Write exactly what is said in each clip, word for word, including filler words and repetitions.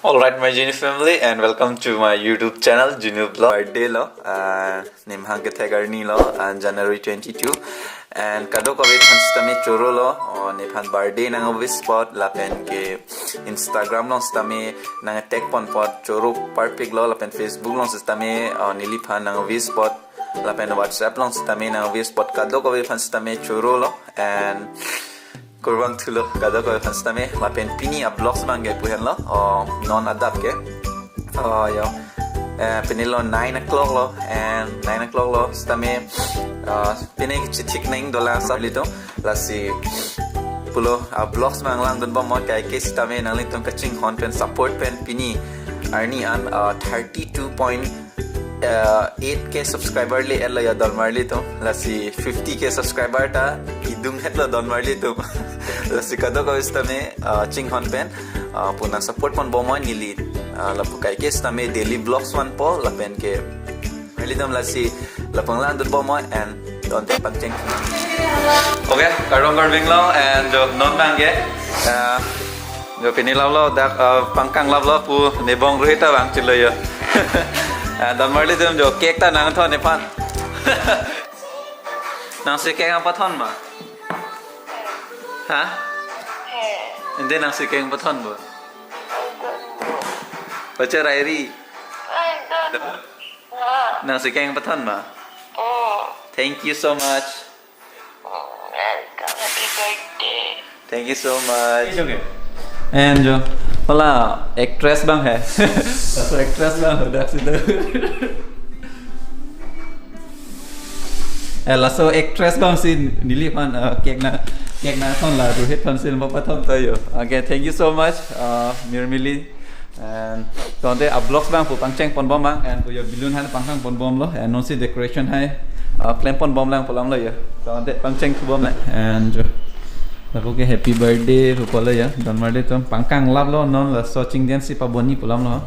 All right, my Jinu family, and welcome to my YouTube channel, Jinu Vlog. Birthday lo, uh, nemhang kethek arni lo, uh, January twenty-two. And kadokave aphan sitame choro lo, oh, nephan birthday nang wish apot, lapen ke Instagram along sitame nang tag pon apot choro parpik lo, lapen Facebook along sitame, oh, neliphan nang wish apot, lapen WhatsApp along sitame nang wish apot, kadokave aphan sitame choro lo, and kurvangthu lo kadokave aphan sitame, lapen pini a-vlogs abang ke pu henlo, oh, non adap ke. Oh, yo. Eh, pini lo nine o'clock lo, and nine o'clock lo sitame, uh, pini chithik nang dolang sa litum, lasi pulo a-vlogs abang langdun bom, mo kaike sitame nanglitum kachinghon pen support pen pini arni an, uh, thirty-two point uh, eight K subscriber le-etlo ya donmarlitum. Lasi fifty K subscriber ta idung hetlo donmarlitum. Lasi kadokave sitame, uh, chinghon pen, uh, pu nang support pon bom, mo neli, uh, lapu kaike sitame daily vlogs vanpo lapen ke. Marlitum lasi lapu langdun bom, mo and donte pangcheng. Okay, kardom kardom lo, and jo non abang ke, uh, jo pini lap lo dak, uh, pangkang lap lo pu nebong Rohit ta vangchelo yo. Ah, donmarlitum jo cake ta nangthon nephan. Nangsi cake nangpathon ma? Ha? Ante nangsi cake nangpathon bo? Pacha rairi. Nangsi cake nangpathon ma? Thank you so much. Welcome, happy birthday. Thank you so much. It's okay. And jo, hala actress abang he. Laso actress abang hadak situ. Eh, laso actress abang si neliphan, uh, cake na, cake nangthon la Rohit aphan si nangpathon ta yo. Okay, thank you so much, uh, Mirmili. And donte a-vlogs abang pu pangcheng pon bom abang, and pu yo balloon hai pangkang pon bom lo, and nonsi decoration hai, uh, klem pon bom lang pu alam lo yo. Donte pangcheng thu bom le, and jo, lapu ke happy birthday pu pulo yo, donmarlitum pangkang lap lo, non laso chingden si paboni pu alam lo.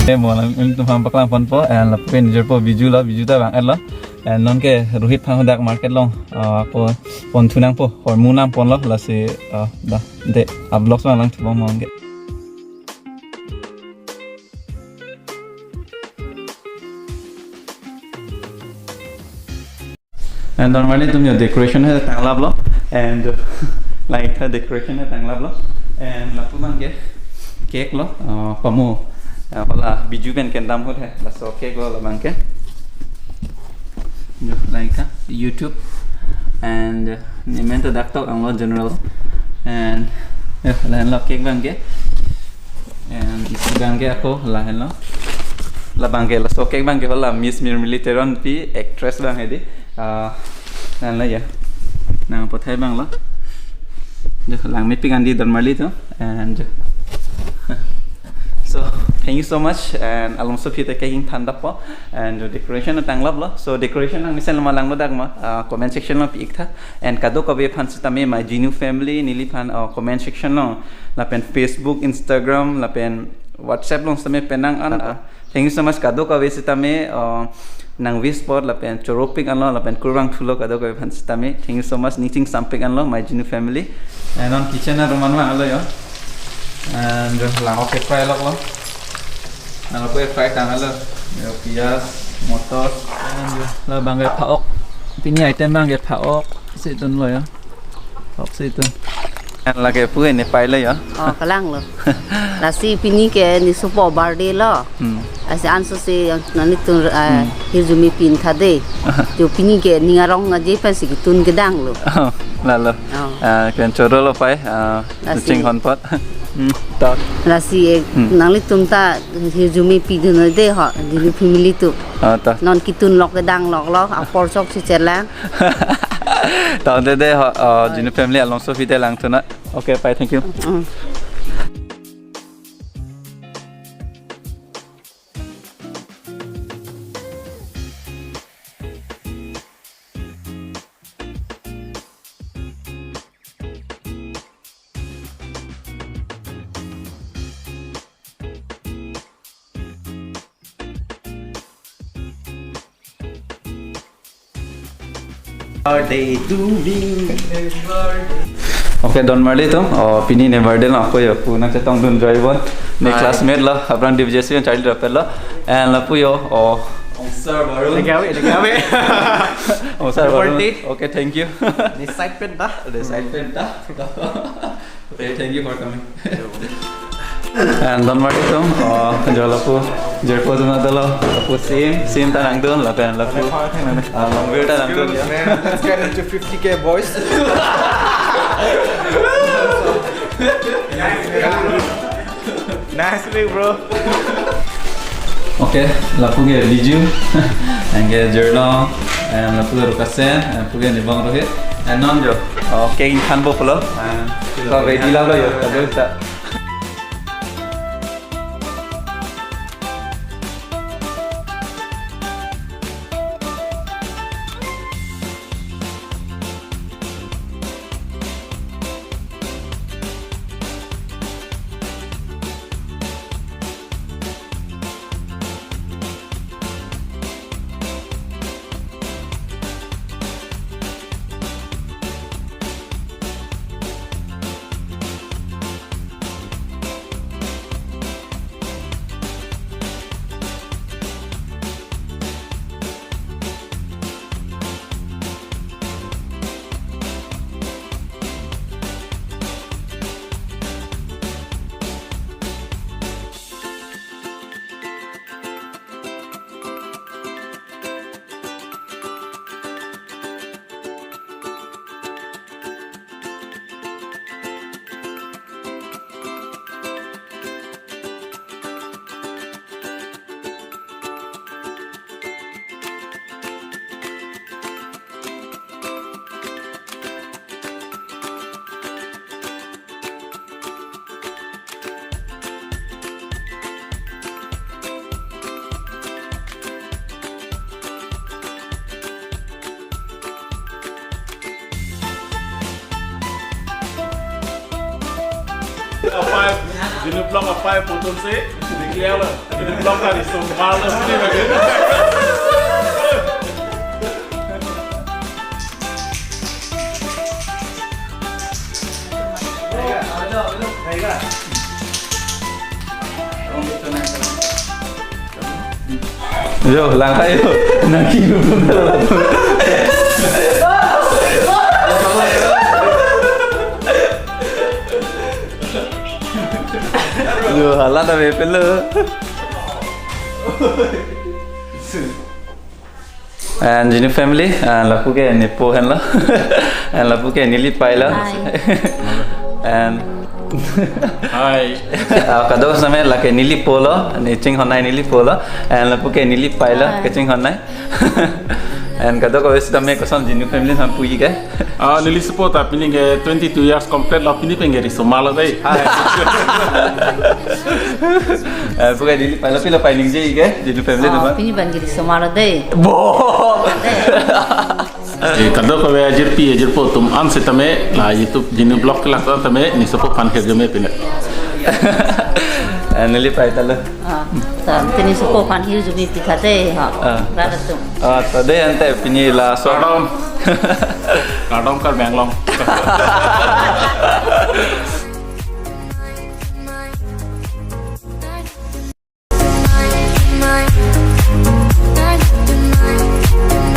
Eh, mo alanglitum aphan paklang ponpo, and lapen jirpo Biju lo, Biju ta vang-etlo. And non ke Rohit aphan hadak market along, ah, ko pon thu nangpo, hormu nangponlo, lasi, ah, dah, de, a-vlogs abang lang thu bom mo ke. And donmarlitum yo decoration hai tanglap lo. And like the decoration hai tanglap lo. And lapu abang ke cake lo, uh, pamu. Uh, hala Biju pen kendam ahut hai. Laso cake lo labang ke. Yo, like the YouTube. And, uh, nemen ta dak tok ang lo general. And, yo, lahenlo cake abang ke. And isi abang ke ako lahenlo. Labang ke laso cake abang ke hala Miss Mirmili Teronpi actress abang hedi. Ah, lahenlo ya. Nangpathai abang lo. Jo, langmepik andi donmarlitum. And jo. So, thank you so much. And alomso aphi ta cake ingthan dappo. And jo decoration tanglap lo. So decoration nangmesen lo ma langlo dak ma, ah, comment section along pi-ik tha. And kadokave aphan sitame my Jinu family neliphan, ah, comment section along, lapen Facebook, Instagram, lapen WhatsApp along sitame penang an, ah, Thank you so much kadokave sitame, uh, nang wish apot lapen choropik anlo lapen kurvangthulo kadokave aphan sitame. Thank you so much, ning chingsampik anlo, my Jinu family. And non kitchen arum anvanglo yo. And jo lang ok ke-fry loklo. Lang ok ke-fry tanglo. Yo piyaj, motor. And jo labang ke phaok. Pini item abang ke phaok. Isi tunlo yo. Phaok isi tun. And lake pu nepailo yo. Oh, kalanglo. Lasi pini ke nesopo birthday lo. Hmm. Lasi ansose nanglitum, eh, Hmm. hirjume pin tha dei. Jo pini ke ning arong aje pensi ketun kedanglo. Oh, lalo. Oh. Ah, kven chorolo pai, ah, Lasi. Chingthon apot. Hmm, to. Lasi, eh, Hmm. nanglitum ta hirjume pidun dei ho, Jinu family atum. Ah, to. Non ketun lok kedang loklo, apor chok si chelang. To dei dei ho, ah, Jinu family alongso video langthu nang. Okay, pai, thank you. Mm. Birthday to me. Okay, don marli atum. Oh, pini ne birthday lo, ako yo, pu nangchetongdun joibon. Ne Hi. Classmate lo, aphrang D V J C charli rapel lo. And lapu yo, oh, Ongsar Varun. Lagi awe, lagi awe. Ongsar Varun. Birthday. Okay, thank you. Ne side pen ta. Ne side pen ta. Okay, thank you for coming. And don marli atum, oh, jo lapu, jirpo atum ta lo, lapu sim, sim ta nangdun, lapen lapu, ah, Longvir ta nangdun, Excuse ya. Man, let's get into fifty K, boys. Nice meet, bro. Okay, lapu ke Biju, anke Jurno, and lapu ke Rukasen, and lapu ke Nibong Rohit, and non jo, oh, cake ingthanpo pulo, and so ready lalo yo, kadokave ta. Apai, Jinu vlog apai putum si, declare lo. Jinu vlog tadi semua lo, sini lagi. Yo, langkai yo. Nangki dulu. Yo, hala ta bepelo. And Jinu family, ah, lapu ke nepo henlo. And lapu ke neli pailo. Hi. And Hi. Ah, kadokave sitame lake neli polo, ne chinghonnei neli polo. And lapu ke neli pailo, Hi. Kechinghonnei. And kadokave sitame koson Jinu family aphan puji ke. Ah, neli support ta pini ke twenty-two years complete lo, pini pen ke riso ma lo dei. Hi. Eh, puke neli pailo, pilo pai ningje ke, Jinu family Oh, teman. Pini pen ke riso ma lo dei. Bo. Eh, kadokave ajirpi, ajirpo atum an sitame, la YouTube Jinu vlog kelang tame, ne support aphan hirjume pini. Neli pai talo. Ah, ta, tini suko kan hirjume pi tha de, ha. Ah. Rat atum. Ah, ta de ante pini laso. Kardom. Kardom Karbi Anglong.